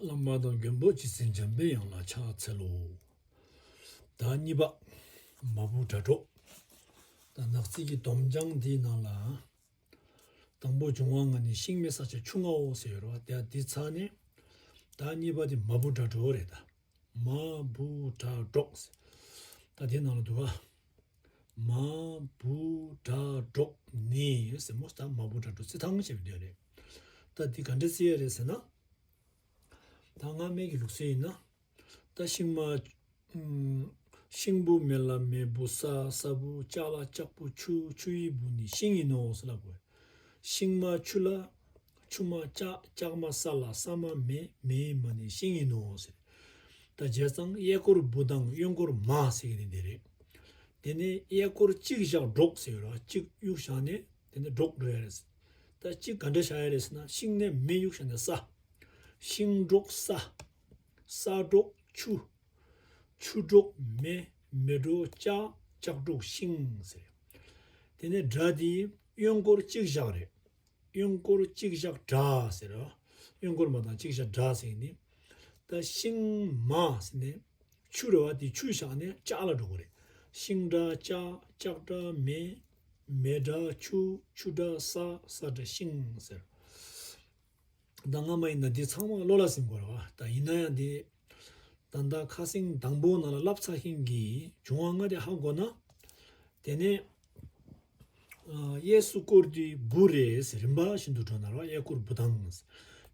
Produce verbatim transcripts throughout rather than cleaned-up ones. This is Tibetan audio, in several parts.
བླ་མ་དང་མགོན་པོ་རྗེ་བཙུན་འཇམ་པའི་དབྱངས་ལ་ཕྱག་འཚལ་ལོ། ཟླ་གཉིས་པ། མ་བུ་དགྲ་གྲོགས། ད་ནག་རྩིས་ཀྱི་སྡོམ་བྱང་འདིའི་ནང་ལ། དང་པོ་འབྱུང་བ་ལྔ་ནི་ཤིང་མེ་ས་ལྕགས་ཆུ་ལྔའོ་ཟེར་ཡོད་རེད་བ། དེ་དེ་ཚར་ནས། ཟླ་གཉིས་པ་དེ་མ་བུ་དགྲ་གྲོགས་རེད་ད། མ་བུ་དགྲ་གྲོགས་ཟེར། ད་དེ་ནང་ལ་འདུག་བ། མ་བུ་དགྲ་གྲོགས་ནི་ཟེར་མོ། ད་མ་བུ་དགྲ་གྲོགས་རྩི་སྟངས་བྱས་པ་དེ་རེད། ད་འདི་ག་འདྲ་རྩི་ཡ་རེད་ཟེར་ན། ད་སྔ་མའི་གི་ལུགས་སྲོལ་ཡིན་ན། ད་ཤིང་མ། ཨུམ། ཤིང་བུ་མེ་ལ་མེ་བུ་ས། ས་བུ་ལྕགས་ལ་ལྕགས་བུ་ཆུ། ཆུ་ཡི་བུ་ནི་ཤིང་ཡིན་ནོ་ཟེར་ལབ་དགོས། ཤིང་མ་ཆུ་ལ། ཆུ་མ་ལྕགས། ལྕགས་མ་ས་ལ། ས་མ་མེ། མེ་ཡི་མ་ནི་ཤིང་ཡིན་ནོ་ཟེར། ད་བྱས་ཙང་གཡས་སྐོར་བུ་དང་གཡོན་སྐོར་མ་ཟེར་གྱི་ནི་འདི་རེད། དེ་ནས་གཡས་སྐོར་གཅིག་བཞག་གྲོགས་ཟེར་ཡོད་ར། གཅིག་གཡུག་བཞག་ནས་དེ་ནས་གྲོགས་འགྲོ་ཡ་རེད། ད་གཅིག་ག་འདྲ་བཞག་ཡ་རེད་ཟེར་ན། ཤིང་ནས་མེ་གཡུག་བཞག་ནས་ས། ཤིང་གྲོགས་ས། ས་གྲོགས་ཆུ། ཆུ་གྲོགས་མེ། མེ་གྲོགས་ལྕགས། ལྕགས་གྲོགས་ཤིང་ཟེར། དེ་ནས་དགྲ་དེ་གཡོན་སྐོར་གཅིག་བཞག་རེད། གཡོན་སྐོར་གཅིག་བཞག་དགྲ་ཟེར་ར། གཡོན་སྐོར་མ་དང་གཅིག་བཞག་དགྲ་ཟེར་ནི། ད་ཤིང་མ་ཟེར་ནས་ཆུ་རེད་བ། དེ་ཆུ་བཞག་ནས་ལྕགས་ལ་འགྲོ་གི་རེད། ཤིང་དགྲ་ལྕགས། ལྕགས་དགྲ་མེ། མེ་དགྲ་ཆུ། ཆུ་དགྲ་ས། ས་དགྲ་ཤིང་ཟེར། ད་སྔ་མ་ཡིན་ན་འདི་ཚང་མ་བློ་ལ་ཟིན་དགོས་རེད་བ། ད་ཡིན་ན་ཡང་འདི། ད་ལྟ་ཁ་སེང་དང་པོ་ནང་ལ་བསླབས་ཚར་མཁན་གྱི་འབྱུང་བ་ལྔ་དེ་ཧ་གོ་ན། དེ་ནས། ཨ། གཡས་སུ་སྐོར་དུས་བུ་རེད་ཟེར། རིམ་པ་བཞིན་དུ་འགྲོ་ན་ར། གཡས་སྐོར་བུ་དང་།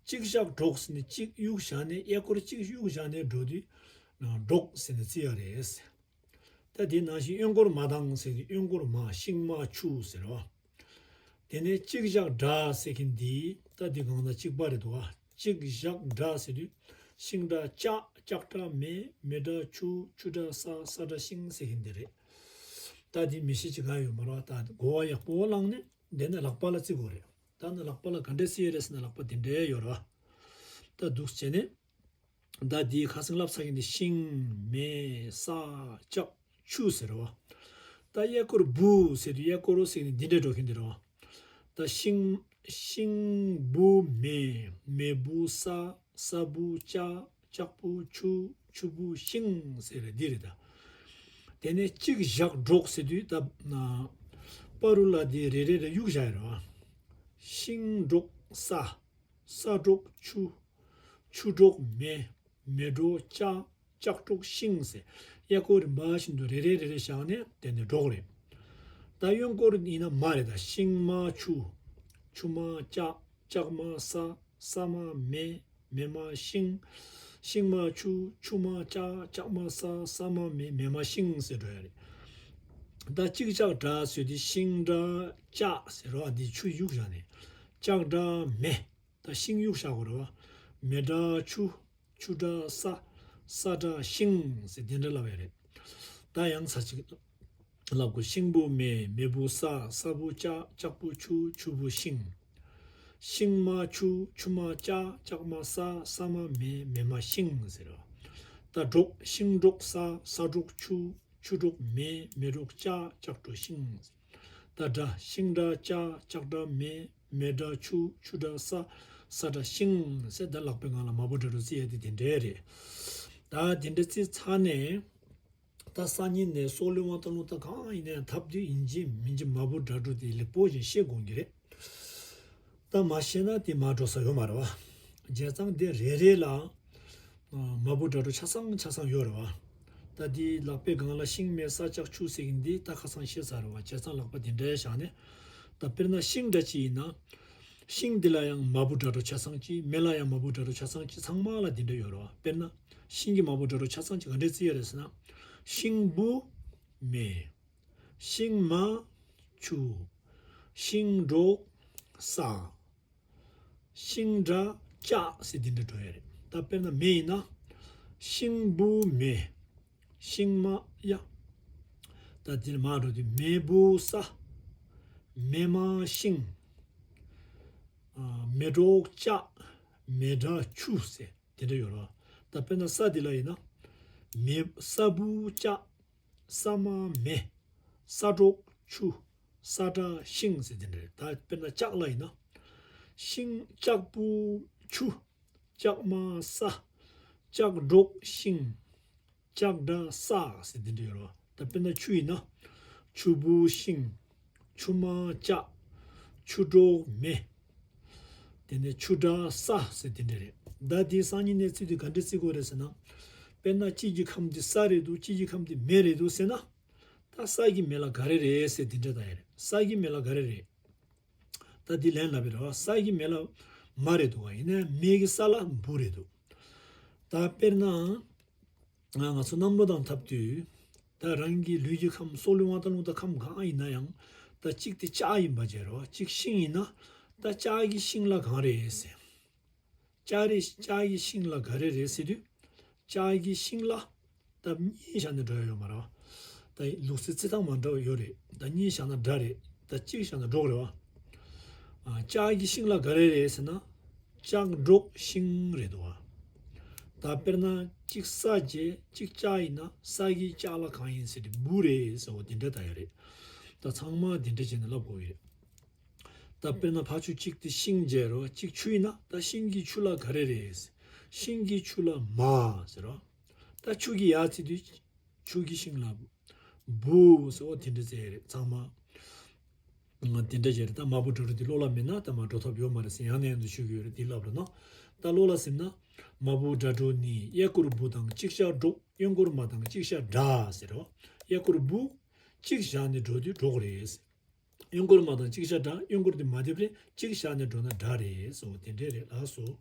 གཅིག་བཞག་གྲོགས་ཟེར་ནས་གཅིག་གཡུག་བཞག་ནས། གཡས་སྐོར་གཅིག་གཡུག་བཞག་ནས་འགྲོ་དུས་གྲོགས་ཟེར་ནས་བརྩི་ཡ་རེད། ད་དེ་ནང་བཞིན་གཡོན་སྐོར་མ་དང་ཟེར་དུས་གཡོན་སྐོར་མ། ཤིང་མ་ཆུ་ཟེར་བ། དེ་ནས་གཅིག་བཞག་དགྲ་ཟེར་མཁན་འདི། ད་འདི་གང་དང་གཅིག་པ་རེད་འདུག་བ། གཅིག་བཞག་དགྲ་ཟེར་དུས། ཤིང་དགྲ་ལྕགས། ལྕགས་དགྲ་མེ། མེ་དགྲ་ཆུ། ཆུ་དགྲ་ས། ས་དགྲ་ཤིང་ཟེར་མཁན་འདི་རེད། ད་འདི་མི་ཤེས་ཅིག་ག་ཡོད་མ་རེད་བ། ད་གོ་བ་ཡག་པོ་བླངས་ནས་དེ་ནས་ལག་པ་ལ་བརྩི་དགོས་རེད། ད་ནི་ལག་པ་ལ་ག་འདྲས་བརྩི་ཡོད་རེད་ཟེར་ན། ལག་པ་འདི་འདྲས་ཡོད་རེད་བ། ད་འདུག་བྱས་ནས། ད་འདིའི་ཁ་སང་བསླབས་ཚར་མཁན་འདི་ཤིང་། མེ། ས། ལྕགས། ཆུ་ཟེར་བ། ད་གཡས་སྐོར་བུ་ཟེར་དུས་གཡས་སྐོར་ཟེར་ནི་འདི་འདྲས་འགྲོ་མཁན་འདི་རེད་བ། ད་ཤིང་། ཤིང་བུ་མེ། མེ་བུ་ས། ས་བུ་ལྕགས། ལྕགས་བུ་ཆུ། ཆུ་བུ་ཤིང་ཟེར་རེད། འདི་རེད་ད། དེ་ནས་གཅིག་བཞག་གྲོགས་ཟེར་དུས་ད། ཨ། པ་རུ་ལ་འདི་རེ་རེ་རེ་གཡུག་བཞག་ཡོད་རེད་བ། ཤིང་གྲོགས་ས། ས་གྲོགས་ཆུ། ཆུ་གྲོགས་མེ། མེ་གྲོགས་ལྕགས། ལྕགས་གྲོགས་ཤིང་ཟེར། གཡས་སྐོར་རིམ་པ་བཞིན་དུ་རེ་རེ་རེ་རེ་བཞག་ནས་དེ་ནས་གྲོགས་རེད། ད་གཡོན་སྐོར་ཡིན་ན་མ་རེད་ད། ཤིང་མ་ཆུ། ཆུ་མ་ལྕགས། ལྕགས་མ་ས། ས་མ་མེ། མེ་མ་ཤིང་། ཤིང་མ་ཆུ། ཆུ་མ་ལྕགས། ལྕགས་མ་ས། ས་མ་མེ། མེ་མ་ཤིང་ཟེར་འགྲོ་ཡ་རེད། ད་གཅིག་བཞག་དགྲ་ཟེར་དུས་ཤིང་དགྲ་ལྕགས་ཟེར་བ། འདི་ཆུ་གཡུག་བཞག་ནས། ལྕགས་དགྲ་མེ། ད་ཤིང་གཡུག་བཞག་དགོས་རེད་བ། མེ་དགྲ་ཆུ། ཆུ་དགྲ་ས། ས་དགྲ་ཤིང་ཟེར་དེ་འདྲ་ལབ་ཡ་རེད། ད་ཡང་ཚར་གཅིག་ལབ་དགོས། ཤིང་བུ་མེ། མེ་བུ་ས། ས་བུ་ལྕགས། ལྕགས་བུ་ཆུ། ཆུ་བུ་ཤིང་། ཤིང་མ་ཆུ། ཆུ་མ་ལྕགས། ལྕགས་མ་ས། ས་མ་མེ། མེ་མ་ཤིང་ཟེར་བ། ད་གྲོགས། ཤིང་གྲོགས་ས། ས་གྲོགས་ཆུ། ཆུ་གྲོགས་མེ། མེ་གྲོགས་ལྕགས། ལྕགས་གྲོགས་ཤིང་། ད་དགྲ། ཤིང་དགྲ་ལྕགས། ལྕགས་དགྲ་མེ། མེ་དགྲ་ཆུ། ཆུ་དགྲ་ས། ས་དགྲ་ཤིང་ཟེར། ད་ལག་པའི་སྒང་ལ་མ་བུ་དགྲ་གྲོགས་བརྩི་ཡ་དེ་དེ་འདྲས་རེད། ད་དེ་འདྲ་བརྩི་ཚར་ནས། ད་སང་ཉིན་ནས་སྲོག་བླུ་དབང་སྟོན་ལུང་ད་གང་ཡིན་ནའི་ཐབས་དུས་ཡིན་གཅིག་མིན་གཅིག་མ་བུ་དགྲ་གྲོགས་དེ་ལེགས་པོ་ཞིག་ཤེས་དགོས་ཀྱི་རེད། ད་མ་ཤེས་ན་དེ་མ་འགྲོ་ས་ཡོད་མ་རེད་བ། བྱས་ཙང་དེ་རེ་རེ་ལ་མ་བུ་དགྲ་གྲོགས་ཆ་ཚང་ཆ་ཚང་ཡོད་རེད་བ། ད་དེ་ལག་པའི་སྒང་ལ་ཤིང་མེ་ས་ལྕགས་ཆུ་ཟེར་གྱིན་འདི་ད་ཁ་སང་ཤེས་ཚར་རེད་བ། བྱས་ཙང་ལག་པ་དེ་འདྲའི་བཞག་ནས། ད་དཔེར་ན་ཤིང་འདྲ་ཅིག་ཡིན་ན། ཤིང་འདི་ལ་ཡང་མ་བུ་དགྲ་གྲོགས་ཆ་ཚང་གཅིག་མེ་ལ་ཡང་མ་བུ་དགྲ་གྲོགས་ཆ་ཚང་གཅིག་ཚང་མ་ལ་འདི་འདྲ་ཡོད་རེད་བ། དཔེར་ན་ཤིང་གི་མ་བུ་དགྲ་གྲོགས་ཆ་ཚང་གཅིག་ག་འདྲས་བརྩི་ཡ་རེད་ཟེར་ན། ཤིང་བུ་མེ། ཤིང་མ་ཆུ། ཤིང་གྲོགས་ས། ཤིང་དགྲ་ལྕགས་ཟེར་འདི་འདྲ་འགྲོ་ཡ་རེད། ད་དཔེར་ན་མེ་ཡིན་ན། ཤིང་བུ་མེ། ཤིང་མ་ཡ། ད་འདི་ནས་མར་འགྲོ་དུས་མེ་བུ་ས། མེ་མ་ཤིང་། ཨ། མེ་གྲོགས་ལྕགས། མེ་དགྲ་ཆུ་ཟེར་འདི་འདྲ་ཡོད་རེད་བ། ད་དཔེར་ན་ས་འདི་ལ་ཡིན་ན། མེ། ས་བུ་ལྕགས། ས་མ་མེ། ས་གྲོགས་ཆུ། ས་དགྲ་ཤིང་ཟེར་དེ་འདྲ་རེད། ད་དཔེར་ན་ལྕགས་ལ་ཡིན་ན། ཤིང་། ལྕགས་བུ་ཆུ། ལྕགས་མ་ས། ལྕགས་སྒྲོག་ཤིང་། ལྕགས་སྒྲ་ས་ཟེར་དེ་འདྲ་ཡོད་རེད་བ། ད་དཔེར་ན་ཆུ་ཡིན་ན། ཆུ་བུར་ཤིང་། ཆུ་མ་ལྕགས། ཆུ་སྒྲོག་མེ། དེ་ནས་ཆུ་སྒྲ་ས་ཟེར་དེ་འདྲ་རེད། ད་དེའི་སང་ཉིན་ནས་བརྩིས་དུས་ག་འདྲ་བརྩི་དགོས་རེད་ཟེར་ན། དཔེར་ན་གཅིག་གི་ཁམས་དེ་ས་རེད་འདུག་གཅིག་གི་ཁམས་དེ་མེ་རེད་འདུག་ཟེར་ན། ད་ས་གི་མེ་ལ་ག་རེ་རེད་ཟེར་དེ་འདྲ་ད་ཡ་རེད། ས་གི་མེ་ལ་ག་རེ་རེད། ད་འདི་ལན་ལབ་པའི་རེད་བ། ས་གི་མེ་ལ་མ་རེད་འདུག་བ། ཡིན་ན་མེ་གི་ས་ལ་བུ་རེད་འདུག་ད་དཔེར་ན། ང་ང་ཚོ་གནམ་ལོ་དང་འཐབ་དུས། ད་རང་གི་ལུས་ཀྱི་ཁམས་སྲོག་ལུས་དབང་ཐང་རླུང་རྟ་ཁམས་གང་ཡིན་ན་ཡང་། ད་གཅིག་དེ་ལྕགས་ཡིན་པ་བྱས་རེད་བ། གཅིག་ཤིང་ཡིན་ན། ད་ལྕགས་ཀྱི་ཤིང་ལ་གང་རེད་ཟེར། ལྕགས་རེད། ལྕགས་ཀྱི་ཤིང་ལ་ག་རེ་རེད་ཟེར་དུས། ལྕགས་ཀྱི་ཤིང་ལ། ད་གཉིས་བཞག་ནས་འགྲོ་ཡ་ཡོད་མ་རེད་བ། ད་ལུགས་སྲོལ་རྩི་སྟངས་མ་འདྲ་བ་ཡོད་རེད། ད་གཉིས་བཞག་ན་སྒྲ་རེད། ད་གཅིག་བཞག་ན་སྒྲོག་རེད་བ། ཨ། ལྕགས་ཀྱི་ཤིང་ལ་ག་རེ་རེད་ཟེར་ན། ལྕགས་སྒྲོག་ཤིང་རེད་འདུག་བ། ད་དཔེར་ན་གཅིག་ས་བྱས་གཅིག་ལྕགས་ཡིན་ན་ས་གི་ལྕགས་ལ་གང་ཡིན་ཟེར་དུས་བུ་རེད་ཟེར་བ་དེ་འདྲ་ད་ཡ་རེད། ད་ཚང་མ་དེ་འདྲ་བྱས་ནས་ལབ་དགོས་ཀྱི་རེད། ད་དཔེར་ན་ཕ་ཆུ་གཅིག་དེ་ཤིང་བྱས་རོ། གཅིག་ཆུ་ཡིན་ན་ད་ཤིང་གི་ཆུ་ལ་ག་རེ་རེད། ཤིང་གི་ཆུ་ལ་མ་ཟེར་རོ། ད་ཆུ་གི་ཡ་ཚིག་དུས་ཆུ་གི་ཤིང་ལ་བུ་ཟེར། འོ་དེ་འདྲ་ཟེར་རེད་ཚང་མ། ང་དེ་འདྲ་བྱས་རེད། ད་མ་བུ་དགྲ་རུ་དེ་བློ་ལ་མེད་ན་ད་མ་འགྲོ་ཐབས་ཡོད་མ་རེད་ཟེར། ཡང་ནས་ཡང་དུ་ཞུ་གི་ཡོད་རེད། དེ་ལབ་ར་ན། ད་བློ་ལ་ཟིན་ན། མ་བུ་དགྲ་གྲོགས་ནི། གཡས་སྐོར་བུ་དང་གཅིག་ཤར་སྒྲོག་གཡོན་སྐོར་མ་དང་གཅིག་ཤར་དགྲ་ཟེར་རོ། གཡས་སྐོར་བུ། གཅིག་བཞག་ནས་འགྲོ་དུས་སྒྲོག་རེད། གཡོན་སྐོར་མ་དང་གཅིག་ཤར་དགྲ། གཡོན་སྐོར་དེ་མ་འདེབས་རེད། གཅིག་བཞག་ནས་འགྲོ་ན་དགྲ་རེད་སོ། དེ་འདྲས་རེད་ལགས་སོ།